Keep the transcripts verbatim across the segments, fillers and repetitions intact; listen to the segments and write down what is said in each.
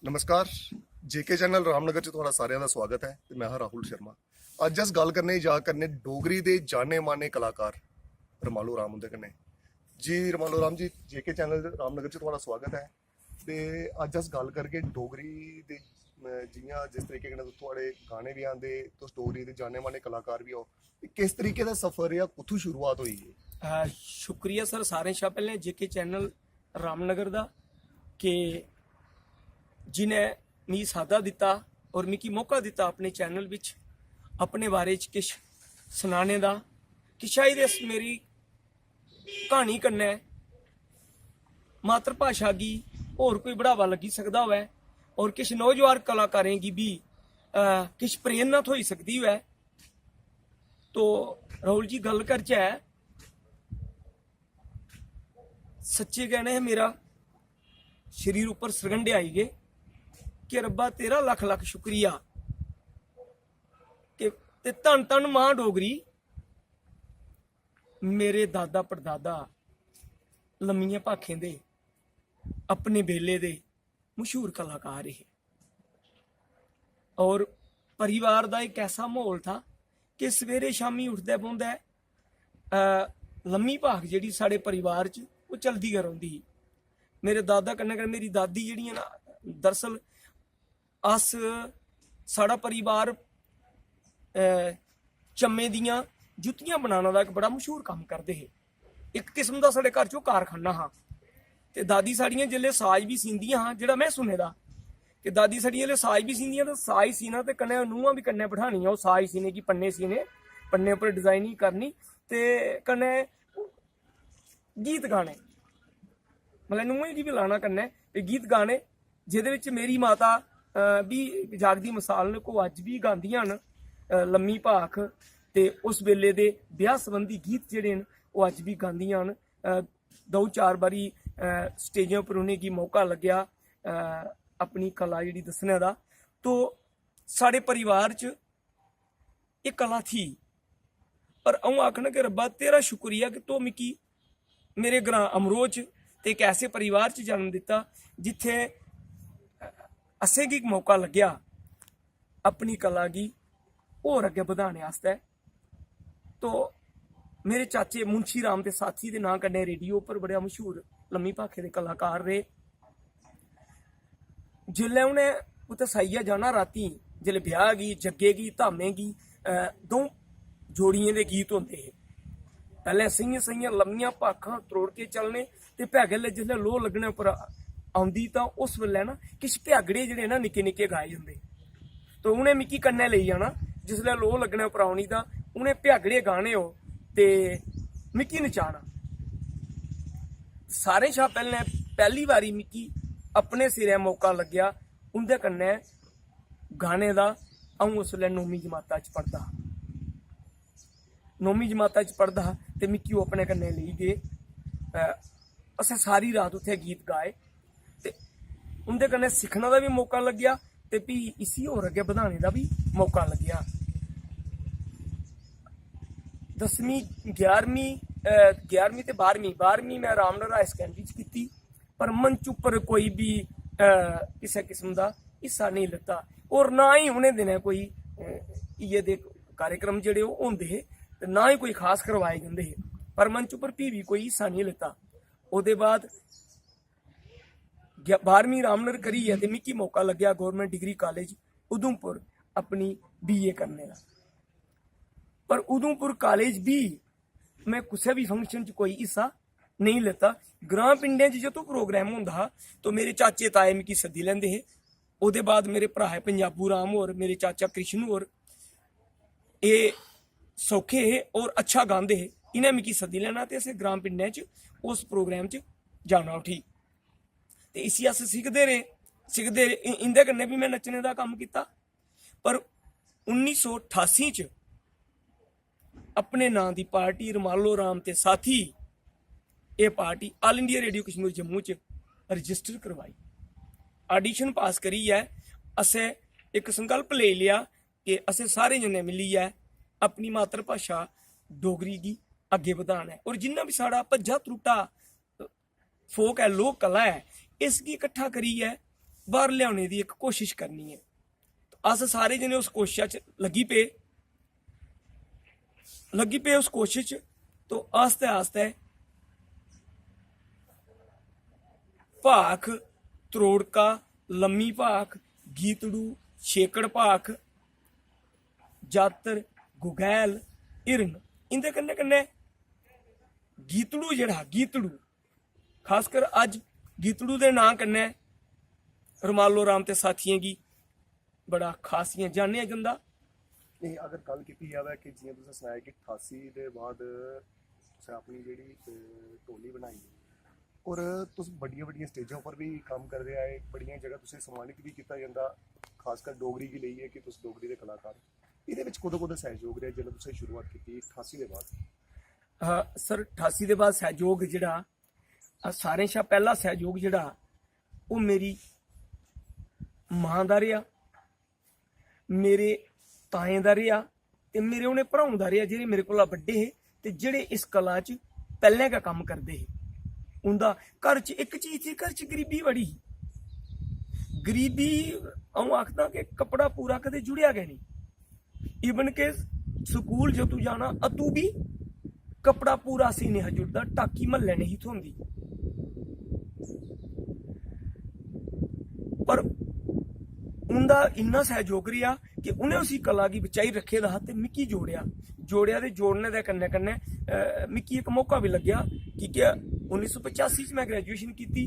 नमस्कार, जेके चैनल रामनगर च थुआढ़ा सारेआं दा स्वागत ऐ ते मैं हा राहुल शर्मा। अज्ज अस गल्ल करने जा करने डोगरी दे जाने माने कलाकार रमालो राम हुंदे कन्नै। जी रमालो राम जी, जेके चैनल रामनगर च थुआढ़ा स्वागत ऐ। ते अज्ज अस गल्ल करगे डोगरी दे, अ, जि'यां जिस तरीके कन्नै तुस, थुआढ़े गाने बी आंदे, तुस डोगरी दे जाने माने कलाकार बी ओ, ते किस तरीके दा सफर रेहा, कुत्थूं शुरुआत होई? अ, शुक्रिया सर, सारें शा पैह्लें जेके चैनल रामनगर दा, कि जि'नें मिगी साद्दा दित्ता और मिगी मौका दित्ता अपने चैनल बिच अपने बारे च किश सनाने दा, कि शायद इस मेरी क्हानी कन्नै मातृभाशा गी होर कोई बढ़ावा लग्गी सकदा होऐ और किश नौजवान कलाकारें गी बी, अ, किश प्रेरणा थ्होई सकदी होऐ। तो राहुल जी, गल्ल करचै, सच्चे गै ने मेरा शरीर उप्पर सरगंढे आई गे कि रब्बा, तेरा लक्ख लक्ख शुक्रिया कि ते धन धन मां डोगरी, मेरे दादा पड़दादा लम्मियें भाखें दे अपने बेल्ले दे मशहूर कलाकार हे। और परिवार दा इक ऐसा म्हौल था कि सवेरे शामी उठदे बौंह्दे, अ, लम्मी भाख जेह्ड़ी साढ़े परिवार च, ओह् चलदी गै रौंह्दी ही। मेरे दादा कन्नै कन्नै मेरी दादी जेह्ड़ियां ना, दरअसल अस, साढ़ा परिवार, अ, चम्मे दियां जुत्तियां बनाने दा इक बड़ा मशहूर कम्म करदे हे। इक किस्म दा साढ़े घर च ओह् कारखाना हा। ते दादी साढ़ियां जेल्लै साज बी सींदियां हां, जेह्ड़ा में सुने दा, कि दादी साढ़ियां जेल्लै साज बी सींदियां, ते साज सीना ते कन्नै नूंहां बी कन्नै बठानियां, ओह् साज सीने गी पन्ने सीने, पन्ने उप्पर डिजाइनिंग करनी ते कन्नै गीत गाने, मतलब नूंहें गी बी लाना कन्नै ते गीत गाने, जेह्दे बिच मेरी माता, अ, बी जागदी मसाल न, ओह् अज्ज बी गांदियां न, अ, लम्मी भाख। ते उस बेल्ले दे ब्याह् सरबंधी गीत जेह्ड़े न, ओह् अज्ज बी गांदियां न। अ, द'ऊं चार बारी, अ, स्टेजें उप्पर उ'नेंगी मौका लग्गेआ, अ, अपनी कला जेह्ड़ी दस्सने दा। तो साढ़े परिवार च एह् कला थी, पर अ'ऊं आखना कि रब्बा, तेरा शुक्रिया कि तूं मिगी मेरे ग्रां अमरोह च ते इक ऐसे परिवार च जन्म दित्ता जित्थै असेंगी इक मौका लग्गेआ अपनी कला गी होर अग्गें बधाने आस्तै। तो मेरे चाचे मुंशी राम ते साथी दे नांऽ कन्नै रेडियो उप्पर बड़े मशहूर लम्मी भाखे दे कलाकार रेह्। जिसलै उ'नें कुतै साइया जाना रातीं, जिसलै ब्याह् गी, जग्गे गी, धामें गी, अ, द'ऊं जोड़ियें दे गीत होंदे हे। पैह्लें सइयां सइयां लम्मियां भाखां त्रोड़ के चलने ते भ्यागै लै जिसलै लोऽ लग्गने उप्पर औंदी तां उस बेल्लै ना किश भ्यागड़े जेह्ड़े ना निक्के निक्के गाए जंदे। तो उ'नें मिगी कन्नै लेई जाना, जिसलै लोऽ लग्गने उप्पर औनी तां उ'नें भ्यागड़े गाने ओह् ते मिगी नचाना। सारें शा पैह्लें, पैह्ली बारी मिगी अपने सिरै मौका लग्गेआ उं'दे कन्नै गाने दा। अ'ऊं उसलै नौमीं जमाता च पढ़दा हा, नौमीं जमाता च पढ़दा हा ते मिगी ओह् अपने कन्नै लेई गे। अ, असें सारी रात उत्थै गीत गाए ते उं'दे कन्नै सिक्खने दा बी मौका लग्गेआ ते फ्ही इसी होर अग्गें बधाने दा बी मौका लग्गेआ। दसमीं, ग्यारहमीं, अ, ग्यारहमीं ते बारहमीं, बारहमीं में रामनगर हाई सकैंडरी च कीती, पर मंच उप्पर कोई बी, अ, किसै किस्म दा हिस्सा नेईं लैता। होर ना ही उ'नें दिनें कोई, अ, इ'यै दे कार्यक्रम जेह्ड़े ओह् होंदे हे ते ना ही कोई खास करवाए जंदे हे, पर मंच उप्पर फ्ही बी कोई हिस्सा नेईं लैता। ओह्दे बाद ग्या-, बारहमीं रामनगर करियै ते मिगी मौका लग्गेआ गौरमेंट डिग्री कालेज उधमपुर अपनी बीए करने दा। पर उधमपुर कालेज बी में कुसै बी फंक्शन च कोई हिस्सा नेईं लैता। ग्रां पिंडें च जदूं प्रोग्राम होंदा हा तो मेरे चाचे ताए मिगी सद्दी लैंदे हे। ओह्दे बाद मेरे भ्राऽ पंजाबू राम होर, मेरे चाचा कृष्ण होर, एह् सौखे हे होर अच्छा गांदे हे। इ'नें मिगी सद्दी लैना ते असें ग्रां पिंडें च उस प्रोग्राम च जाना उठी। ते इसी अस सिखदे रेह्, सिखदे रेह्। इ-, इं'दे कन्नै बी में नच्चने दा कम्म कीता। पर उन्नी सौ ठासी च अपने नांऽ दी पार्टी रमालो राम ते साथी, एह् party All India Radio Kashmir Jammu च रजिस्टर करवाई। ऑडिशन पास करियै असें इक संकल्प लेई लेआ कि असें सारे जने मिलियै अपनी मातृभाशा डोगरी गी अग्गें बधाना ऐ। और जिन्ना बी साढ़ा भज्जा त्रुट्टा फोक ऐ, लोक कला ऐ, इसगी किट्ठा करियै बाहर लेआने दी इक कोशिश करनी ऐ। अस सारे जने उस कोशिशा च लग्गी पे लग्गी पे उस कोशिश च। तो आस्तै आस्तै भाख, त्रोड़का, लम्मी भाख, गीतड़ू, छेकड़ भाख, जातर, गुगैल, हिरन, इंदे कन्नै कन्नै गीतड़ू जेह्ड़ा हा, गीतड़ू, खासकर अज्ज गीतड़ू दे नांऽ कन्नै रमालो राम ते साथियें गी बड़ा खासियां जानेआ जंदा। नेईं, अगर गल्ल कीती जावै कि जि'यां तुसें सनाया कि ठासी दे बाद तुसें अपनी जेह्ड़ी, अ, टोली बनाई और तुस बड्डियां बड्डियां स्टेजां उप्पर बी कम्म करदे आए, बड़ियां जगह तुसें सम्मानित बी कीता जंदा, खासकर डोगरी गी लेइयै कि तुस डोगरी दे कलाकार। एह्दे बिच कु'दा कु'दा सैह्योग रेहा जिसलै तुसें शुरुआत कीती ठासी दे बाद? हां सर, ठासी दे बाद सैह्योग जेह्ड़ा, अ, सारें शा पैह्ला सैह्योग जेह्ड़ा, ओह् मेरी मां दा रेहा, मेरे ताएं दा रेहा ते मेरे उ'नें भ्राऊं दा रेहा, जेह्ड़े मेरे कोला बड्डे हे ते जेह्ड़े इस कला च पैह्लें गै कम्म करदे हे। उं'दा घर च इक चीज थी, घर च गरीबी बड़ी ही। गरीबी, अ'ऊं आखदा कि कपड़ा पूरा कदें जुड़ेआ गै नेईं। इवन के स्कूल जदूं जाना, अदूं बी कपड़ा पूरा सीने हा जुड़दा, टाकी म्हल्लै नेईं थ्होंदी। पर उं'दा इन्ना सैह्योग रेहा कि उ'नें उसी कला गी बचाई रक्खे दा हा ते मिगी जोड़ेआ। जोड़ेआ ते जोड़ने दे कन्नै कन्नै, अ, मिगी इक मौका बी लग्गेआ, की के उन्नी सौ पचासी च में ग्रेजुएशन कीती।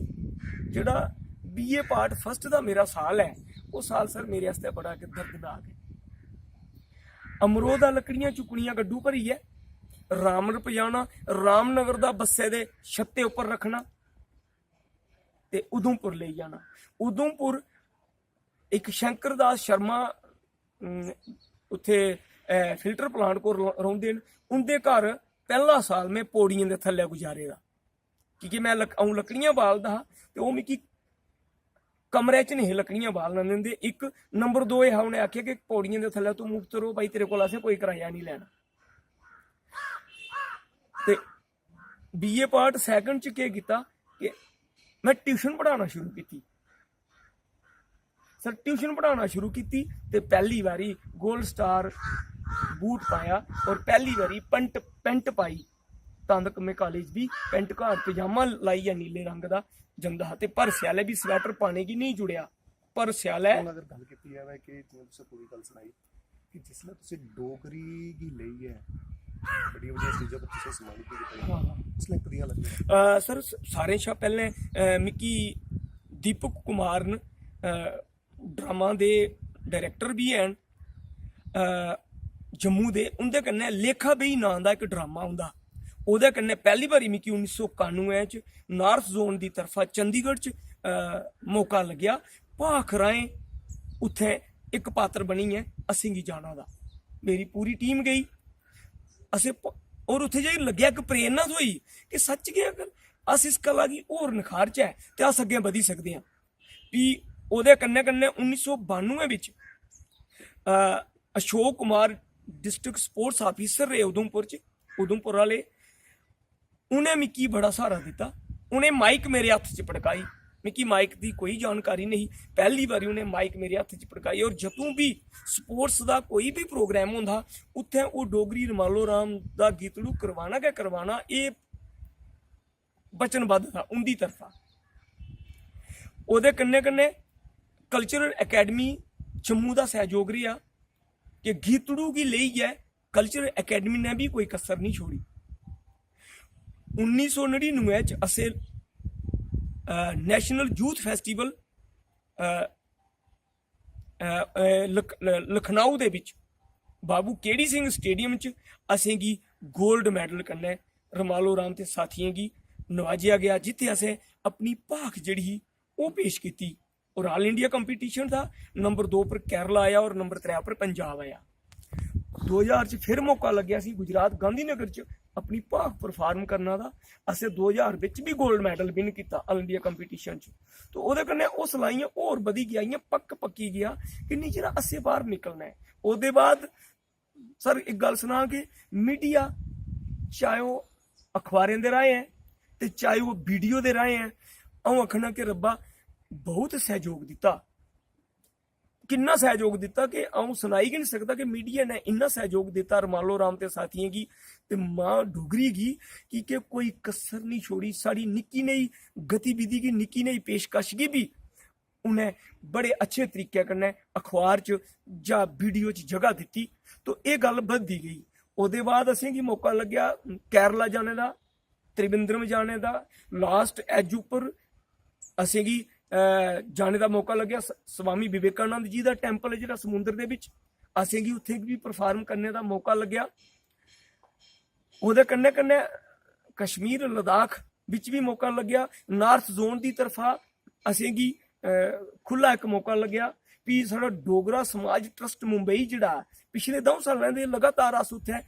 जेह्ड़ा बीए पार्ट फर्स्ट दा मेरा साल ऐ, ओह् साल सर मेरे आस्तै बड़ा इक दर्दनाक ऐ। अमरोह दा लकड़ियां चुक्कनियां गड्डू भरियै, रामनगर पजाना, रामनगर दा बस्सै दे छत्ते उप्पर रक्खना ते उधमपुर लेई जाना। उधमपुर इक शंकर दास शर्मा, अम, उत्थे, अ, फिल्टर प्लांट कोल रौ-, रौंह्दे न। उं'दे घर पैह्ला साल में पौड़ियें दे थल्लै गुजारे दा, की के में लक-, अ'ऊं लकड़ियां बालदा हा ते ओह् मिगी कमरे च नेईं हे लकड़ियां बालन दिंदे। इक। नंबर दो एह् हा, उ'नें आखेआ कि पौड़ियें दे थल्लै तूं मुफ्त रौह् भाई, तेरे कोल असें कोई कराया निं लैना। ते बीए पार्ट सैकंड च केह् कीता कि में ट्यूशन पढ़ाना शुरू कीती। सर, ट्यूशन पढ़ाना शुरू कीती ते पैह्ली बारी गोल्ड स्टार बूट पाया और पैह्ली बारी पैंट, पैंट पाई। तां तक में कालेज बी पैंट घर पजामा लाइयै नीले रंग दा जंदा हा ते भर स्यालै बी स्वैटर पाने गी नेईं जुड़ेआ। भर स्यालै हून अगर गल्ल कीती जावै कि जि'यां तुसें पूरी गल्ल सनाई कि जिसलै तुसें डोगरी गी लेइयै बड्डियां बड्डियां स्टेजां पर तुसें सम्मानित बी कीता गेआ, उसलै कदेहा लग्गेआ? अ, सर, स-, सारें शा पैह्लें, अ, मिगी दीपक कुमार न, अ, ड्रामा दे डायरेक्टर बी हैन, अ, जम्मू दे, उं'दे कन्नै लेखा बेही नांऽ दा इक ड्रामा होंदा, ओह्दे कन्नै पैह्ली बारी मिगी उन्नी सौ कानुए च नार्थ जोन दी तरफा चंडीगढ़ च, अ, मौका लग्गेआ। भाख राहें उत्थै इक पात्र बनियै असेंगी जाना दा। मेरी पूरी टीम गेई। असें प-, और उत्थै जाइयै लग्गेआ इक प्रेरणा थ्होई कि सच्च गै अगर अस इस कला गी होर नखारचै ते अस अग्गें बधी सकदे आं। फ्ही ओह्दे कन्नै कन्नै उन्नी सौ बानुए बिच, अ, Ashok Kumar district sports officer रेह् उधमपुर च, उधमपुर आह्ले, उ'नें मिगी बड़ा स्हारा दित्ता। उ'नें माइक मेरे हत्थ च पकड़ाई, मिगी माइक दी कोई जानकारी नेईं ही। पैह्ली बारी उ'नें माइक मेरे हत्थ च पकड़ाई और जदूं बी स्पोर्ट्स दा कोई बी प्रोग्राम होंदा हा, उत्थै ओह् डोगरी रमालो राम दा गीतड़ू करवाना गै करवाना। एह् वचनबद्ध था उं'दी तरफा। ओह्दे कन्नै कन्नै कल्चरल अकैडमी जम्मू दा सैह्योग रेहा कि गीतड़ू गी लेइयै कल्चरल अकैडमी ने बी कोई कसर नहीं छोड़ी। उन्नी सौ नड़िनुए च असें, अ, नेशनल यूथ फेस्टिवल, अ, अ, अ, लख-, ल-, लखनऊ दे बिच बाबू केडी सिंह स्टेडियम च असेंगी गोल्ड मैडल कन्नै रमालो राम ते साथियें गी नवाजेआ गेआ, जित्थै असें अपनी भाख जेह्ड़ी ही ओह् पेश कीती। और ऑल इंडिया कंपटीशन था, नंबर दो पर केरला आया और नंबर त्रै पर पंजाब आया। दो ज्हार च फिर मौका लग्गेआ सी गुजरात गांधीनगर च अपनी भाख परफार्म करना दा। असें दो ज्हार बिच बी गोल्ड मैडल विन कीता ऑल इंडिया कंपटीशन च। तो ओह्दे कन्नै हौसला इ'यां होर बधी गेआ, इ'यां पक्क पक्की गेआ कि नहीं, जेह्ड़ा असें बाहर निकलना ऐ। ओह्दे बाद सर, इक गल्ल सनां कि मीडिया, चाहे ओह् अखबारें दे राहें ऐ, ते चाहे ओह् वीडियो दे राहें ऐ, अ'ऊं आखना कि रब्बा, बहुत सैह्योग दित्ता। किन्ना सैह्योग दित्ता कि अ'ऊं सनाई गै निं सकदा कि मीडिया ने इन्ना सैह्योग दित्ता रमालो राम ते साथियें गी ते मां डोगरी गी, कि के कोई कसर निं छोड़ी। साढ़ी निक्की नेही गतिविधि गी, निक्की नेही पेशकश गी बी उ'नें बड़े अच्छे तरीके कन्नै अखबार च जां वीडियो च जगह दित्ती। तो एह् गल्ल बधदी गेई। ओह्दे बाद असेंगी मौका लग्गेआ केरला जाने दा, त्रिवेंद्रम जाने दा। लास्ट एज उप्पर असेंगी, अ, जाने दा मौका लग्गेआ स-, स्वामी विवेकानंद जी दा टेम्पल ऐ जेह्ड़ा समुंदर दे बिच, असेंगी उत्थें बी परफार्म करने दा मौका लग्गेआ। ओह्दे कन्नै कन्नै कश्मीर लद्दाख बिच बी मौका लग्गेआ। नार्थ जोन दी तरफा असेंगी, अ, खु'ल्ला इक मौका लग्गेआ। फ्ही साढ़ा डोगरा समाज ट्रस्ट मुंबई जेह्ड़ा ऐ, पिछले द'ऊं सालें दे लगातार अस उत्थै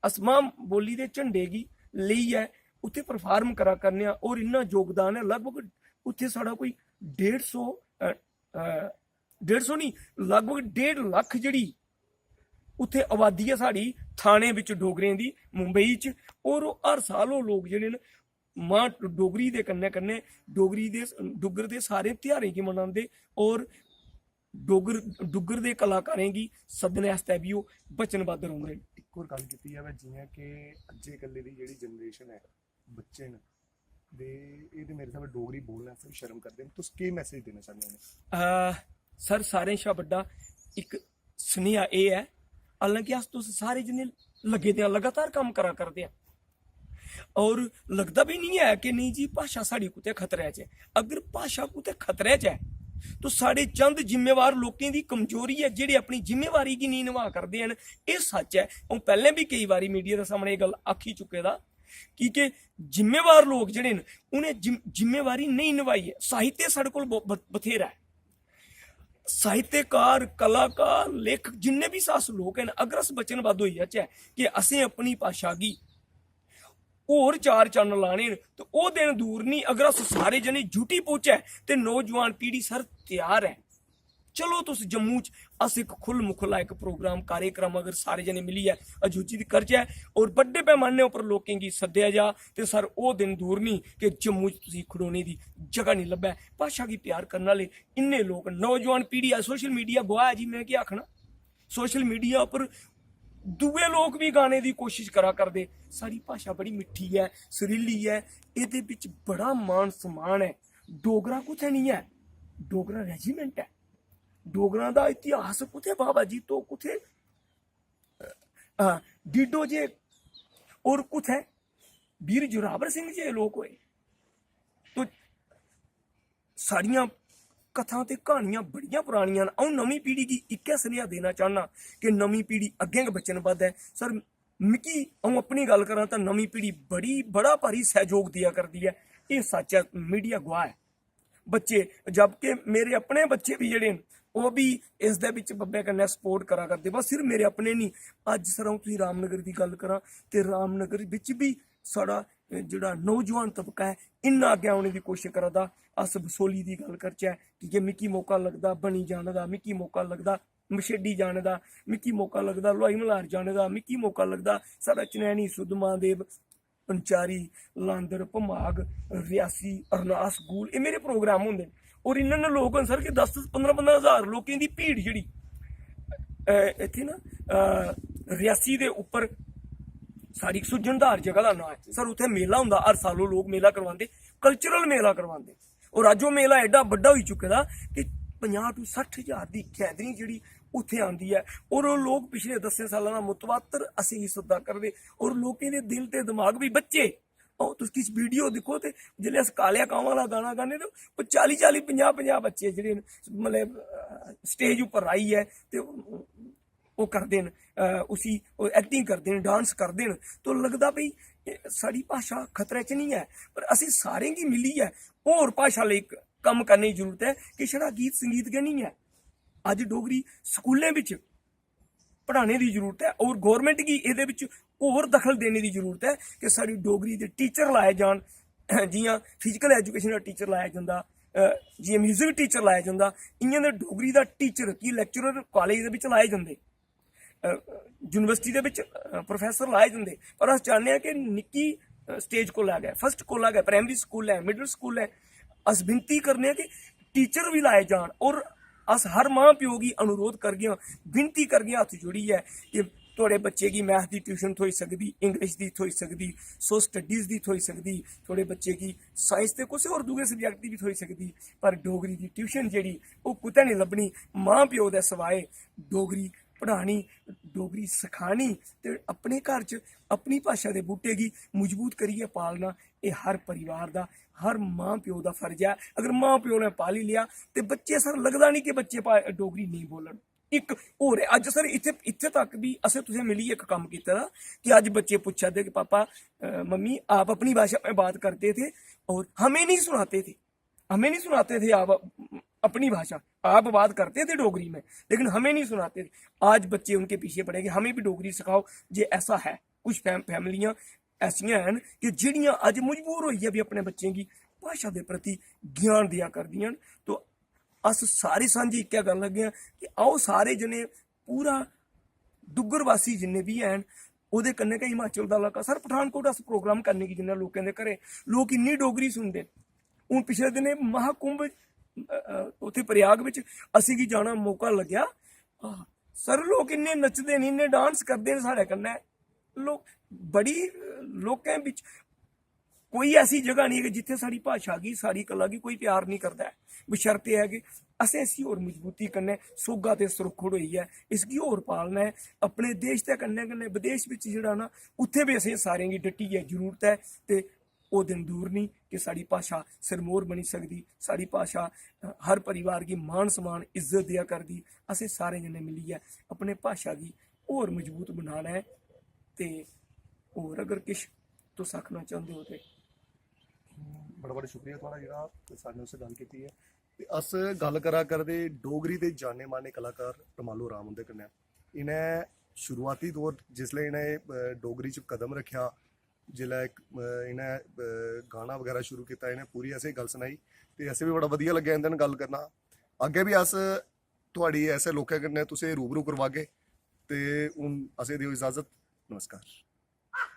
अस मां बोली दे झंडे गी लेइयै उत्थै परफार्म करा करने आं। होर इन्ना योगदान ऐ, लगभग उत्थै साढ़ा कोई डेढ़ सौ, अ, अ, डेढ़ सौ निं, लगभग डेढ़ लक्ख जेह्ड़ी उत्थै आबादी ऐ साढ़ी थाने बिच डोगरें दी मुंबई च। होर ओह् हर साल ओह् लोक जेह्ड़े न मां डोगरी दे कन्नै कन्नै डोगरी दे, डुग्गर दे सारे ध्यारें गी मनांदे। होर डोगर, डुग्गर दे कलाकारें गी सद्दने आस्तै बी ओह् वचनबद्ध रौंह्दे न। इक होर गल्ल कीती जावै, जि'यां कि अज्जै कल्लै दी जेह्ड़ी जनरेशन ऐ, बच्चे न, ते एह् ते मेरे स्हाबै डोगरी बोलने आस्तै बी शर्म करदे न। तुस केह् मैसेज देना चाह्न्ने ओ? अ, सर, सारें शा बड्डा इक सनेहा एह् ऐ, हालांकि अस तुस सारे जने लग्गे दे आं, लगातार कम्म करा करदे आं, और लगदा बी निं ऐ कि नेईं जी, भाशा साढ़ी कुतै खतरे च ऐ। अगर भाशा कुतै खतरे च ऐ, तो साढ़े चंद जिम्मेवार लोकें दी कमजोरी ऐ, जेह्ड़े अपनी जिम्मेवारी गी नेईं नभा करदे हैन। एह् सच्च ऐ। अ'ऊं पैह्लें बी केई बारी मीडिया दे सामनै एह् गल्ल आखी चुके दा, की के जिम्मेवार लोक जेह्ड़े न, उ'नें जिम-, जिम्मेवारी नेईं नभाई ऐ। साहित्य साढ़े कोल ब-, ब-, बथेरा ऐ। साहित्यकार, कलाकार, लेखक, जिन्ने बी अस लोक न, अगर अस वचनबद्ध होई जाचै कि असें अपनी भाशा गी होर चार चन्न लाने न, ते ओह् दिन दूर निं। अगर अस सारे जने जुटी पौचै, ते नौजवान पीढ़ी, सर, त्यार ऐ। चलो, तुस जम्मू च अस इक खु'ल्ल मुखला इक प्रोग्राम, कार्यक्रम अगर सारे जने मिलियै आयोजित करचै और बड्डे पैमाने उप्पर लोकें गी सद्देआ जा, ते सर, ओह् दिन दूर निं कि जम्मू च तुसेंगी खड़ोने दी जगह निं लब्भै। भाशा गी प्यार करने आह्ले इन्ने लोक, नौजवान पीढ़ी ऐ। सोशल मीडिया गवाह ऐ जी, में केह् आखना। सोशल मीडिया उप्पर दूए लोक बी गाने दी कोशिश करा करदे। साढ़ी भाशा बड़ी मिट्ठी ऐ, सुरीली ऐ, एह्दे बिच बड़ा मान सम्मान ऐ। डोगरा कुत्थै निं ऐ? डोगरा रेजिमेंट ऐ। डोगरा दा इतिहास कुत्थै, बाबा जित्तो कुत्थै, अ, डीडो जे, और कुत्थै वीर जोरावर सिंह जे लोक होए? तो साढ़ियां कथां ते क्हानियां बड़ियां परानियां न। अ'ऊं नमीं पीढ़ी गी इक्कै सनेहा देना चाह्न्नां कि नमीं पीढ़ी अग्गें गै वचनबद्ध ऐ। सर, मिगी, अ'ऊं अपनी गल्ल करां तां नमीं पीढ़ी बड़ी, बड़ा भारी सैह्योग देआ करदी ऐ। एह् सच्च ऐ, मीडिया गवाह ऐ। बच्चे, जबकि मेरे अपने बच्चे बी जेह्ड़े न, ओह् बी इसदे बिच बब्बै कन्नै सपोर्ट करा करदे। बस सिर्फ मेरे अपने निं, अज्ज सर, अ'ऊं तुसें रामनगर दी गल्ल करां ते रामनगर बिच बी साढ़ा, अ, जेह्ड़ा नौजवान तबका ऐ, इन्ना अग्गें औने दी कोशश करा दा। अस बसोली दी गल्ल करचै, की के मिगी मौका लगदा बनी जाने दा, मिगी मौका लगदा मछेडी जाने दा, मिगी मौका लगदा लोहाई मल्हार जाने दा, मिगी मौका लगदा साढ़ा चनैनी, सुद्धमहादेव, पंचैरी, लांदर, भमाग, रियासी, अरनास, गूल, एह् मेरे प्रोग्राम होंदे न। और इन्ने, इन्ने लोक न सर कि दस, दस, पंदरां, पंदरां हजार लोकें दी भीड़ जेह्ड़ी, अ, इत्थै ना, अ, रियासी दे उप्पर साढ़ी इक सुजनधार जगह दा नांऽ ऐ सर, उत्थै मेला होंदा, हर साल ओह् लोक मेला करवांदे, कल्चरल मेला करवांदे। और अज्ज ओह् मेला एड्डा बड्डा होई चुके दा कि पंजाह् to सट्ठ हजार दी गैदरिंग जेह्ड़ी उत्थै आंदी ऐ। और ओह् लोक पिछले दस्सें सालें दा मुतवातर असेंगी सद्दा करदे। और लोकें दे दिल ते दमाग बी, बच्चे, ओह् तुस किश वीडियो दिक्खो ते जिसलै अस कालेआ कामां आह्ला गाना गाने ते ओह् चाली चाली, पंजाह् पंजाह् बच्चे जेह्ड़े न, मतलब, अ, स्टेज उप्पर आइयै ते ओह् करदे न, अ, उसी, ओह् एक्टिंग करदे न, डांस करदे न, तो लगदा भई एह् साढ़ी भाशा खतरे च निं ऐ। पर असें सारें गी मिलियै होर भाशा लेई क-, कम्म करने दी जरूरत ऐ कि छड़ा गीत संगीत गै निं ऐ। अज्ज डोगरी स्कूलें बिच पढ़ाने दी जरूरत ऐ और गौरमेंट गी एह्दे बिच होर दखल देने दी जरूरत ऐ कि साढ़ी डोगरी दे टीचर लाए जान। जि'यां फिजिकल एजुकेशन दा टीचर लाया जंदा, अ, जि'यां म्यूजिक टीचर लाया जंदा, इ'यां ते डोगरी दा टीचर की लेक्चरर कालेज दे बिच लाए जंदे, अ, यूनिवर्सिटी दे बिच, अ, प्रोफेसर लाए जंदे, पर अस चाह्न्ने आं कि निक्की स्टेज कोला गै, फर्स्ट कोला गै, प्राइमरी स्कूल ऐ, मिडल स्कूल ऐ, अस विनती करने आं कि टीचर बी लाए जान। और अस हर मां प्यो गी अनुरोध करगे आं, विनती करगे आं हत्थ जोड़ियै कि थुआढ़े बच्चे गी मैथ दी ट्यूशन थ्होई सकदी, इंग्लिश दी थ्होई सकदी, सोशल स्टडीज दी थ्होई सकदी, थुआढ़े बच्चे गी साइंस ते कुसै होर दूए सब्जैक्ट दी बी थ्होई सकदी, पर डोगरी दी ट्यूशन जेह्ड़ी, ओह् कुतै निं लब्भनी। मां प्यो दे सवाए डोगरी पढ़ानी, डोगरी सखानी ते अपने घर च अपनी भाशा दे बूह्टे गी मजबूत करियै पालना, एह् हर परिवार दा, हर मां प्यो दा फर्ज ऐ। अगर मां प्यो ने पाली लेआ ते बच्चे, सर, लगदा निं कि बच्चे भा-, डोगरी नेईं बोलन। इक होर ऐ, अज्ज, सर, इत्थै, इत्थै तक बी असें तुसें मिलियै इक कम्म कीते दा कि अज्ज बच्चे पुच्छा दे कि "पापा, अ, मम्मी, आप अपनी भाषा में बात करते थे और हमें नहीं सुनाते थे, हमें नहीं सुनाते थे आप अपनी भाषा, आप बात करते थे डोगरी में, लेकिन हमें नहीं सुनाते थे।" आज बच्चे उनके पीछे पड़े कि "हमें भी डोगरी सिखाओ।" जे ऐसा है, कुछ फैम-, फैमिलियां ऐसियां हैन कि जेह्ड़ियां अज्ज मजबूर होइयै बी अपने बच्चें गी भाशा दे प्रति ज्ञान देआ करदियां न। तो अस सारे सांझी इक्कै गल्ल लग्गे आं कि आओ, सारे जने, पूरा डुग्गर वासी जिन्ने बी हैन, ओह्दे कन्नै गै हिमाचल दा इलाका, सर, पठानकोट अस प्रोग्राम करने गी जन्ने लोकें दे घरें, लोक इन्नी डोगरी सुनदे। हून पिछले दिनें महाकुंभ, अ, अ, उत्थै प्रयाग बिच असेंगी जाना मौका लग्गेआ। आह, सर, लोक इन्ने नचदे न, इन्ने डांस करदे न साढ़े कन्नै। लोक, बड़ी, अ, लोकें बिच कोई ऐसी जगह नहीं कि जित्थै साढ़ी भाशा गी, साढ़ी कला गी कोई प्यार नहीं करदा ऐ। बशर्ते ऐ कि असें इसी होर मजबूती कन्नै सोगा ते सुरक्खड़ होइयै इसगी होर पालना ऐ। अपने देश दे कन्नै कन्नै विदेश बिच जेह्ड़ा ना, उत्थै बी असें सारें गी डटियै जरूरत ऐ। ते ओह् दिन दूर नहीं कि साढ़ी भाशा सिरमौर बनी सकदी, साढ़ी भाशा, अ, हर परिवार गी मान सम्मान, इज्जत देआ करदी। असें सारें जने मिलियै अपने भाशा गी होर मजबूत बनाना ऐ। ते होर अगर किश तुस आखना चांह्दे ओ ते। बड़ा बड़ा शुक्रिया थुआढ़ा जेह्ड़ा साढ़े ने उस गल्ल कीती ऐ। ते अस गल्ल करा करदे डोगरी दे जाने माने कलाकार रमालो राम हुंदे कन्नै। इ'नें शुरुआती दौर जिसलै इ'नें, अ, डोगरी च कदम रक्खेआ, जिसलै इक, अ, इ'नें, अ, गाना बगैरा शुरू कीता, इ'नें पूरी असें गल्ल सनाई ते असें बी बड़ा बधिया लग्गेआ इं'दे कन्नै गल्ल करना। अग्गें बी अस थुआढ़ी ऐसे लोकें कन्नै तुसें रूबरू करवागे। ते हून असें देओ इजाजत। नमस्कार।